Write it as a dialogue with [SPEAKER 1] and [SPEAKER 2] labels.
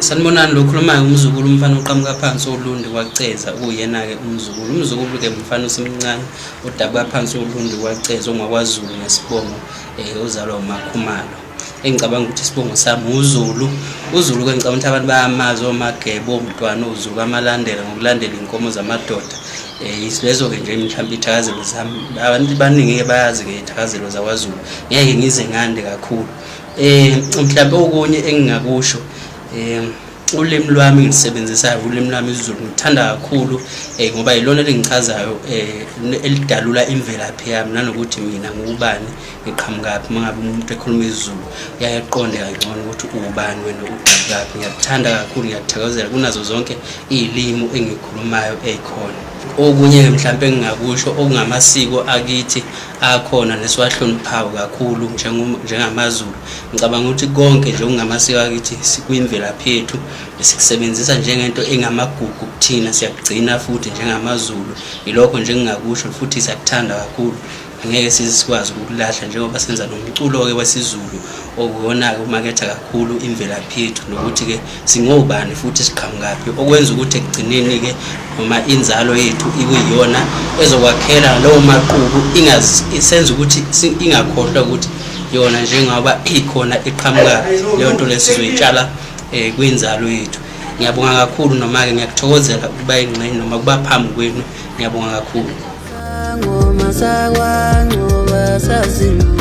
[SPEAKER 1] Sanibonani, lo khulumayo umzukulu umfana oqhamuka phansi oLundi kwaCeza, uyena-ke umzukulu. Umzukulu-ke umfana osemncane odabuka phansi oLundi kwaCeza ongakwaZulu ngesibongo ozalwa uMakhumalo. Engicabanga ukuthi isibongo sami uZulu. UZulu-ke ngicabanga ukuthi abantu bayamazi oMageba, oMntwana, oZulu kaMalandela ngokulandela iy'nkomo zamadoda. Lezo-ke nje mhlawumbe iy'thakazelo zami. Abantu baningi-ke bayazi-ke iy'thakazelo zakwaZulu. Ngeke ngize ngande kakhulu. Mhlawumbe okunye engingakusho ulimi lwami engilisebenzisayo ulimi lwami isiZulu ngithanda kakhulu ngoba yilona elingichazayo elidalula imvelaphi yami nanokuthi mina ngubani ngiqhamukaphi. Uma ngabe umuntu ekhuluma isiZulu uyaye aqonde kangcono ukuthi uwubani wena uqhamukaphi. Ngiyakuthanda kakhulu, ngiyakuthokozela kunazo zonke iy'limu engikhulumayo ey'khona. Okunye-ke mhlawumpe engingakusho okungamasiko akithi akhona nesiwahloniphayo kakhulu njengamaZulu. Ngicabanga ukuthi konke nje okungamasiko akithi kwimvelaphi yethu sikusebenzisa njengento engamagugu kuthina, siyakugcina futhi njengamaZulu. Yilokho nje engingakusho futhi siyakuthanda kakhulu. Angeke size sikwazi ukukulahla njengoba senza nomculo-ke wesiZulu okuwona-ke umaketha kakhulu imvelaphi yethu nokuthi-ke singobani futhi siqhamukaphi, okwenza ukuthi ekugcineni-ke noma inzalo yethu ikuyiyona ezokwakhela lawo maqubu senza ukuthi ingakhohlwa ukuthi yona njengoba ikhona iqhamukaphi. Leyo nto leyo sizoyitshala kwinzalo yethu. Ngiyabonga kakhulu noma-ke ngiyakuthokozela ukuba ingxenye noma kuba phambi kwenu. Ngiyabonga kakhulu.
[SPEAKER 2] Ngoma sakwaNgcoba sasilula.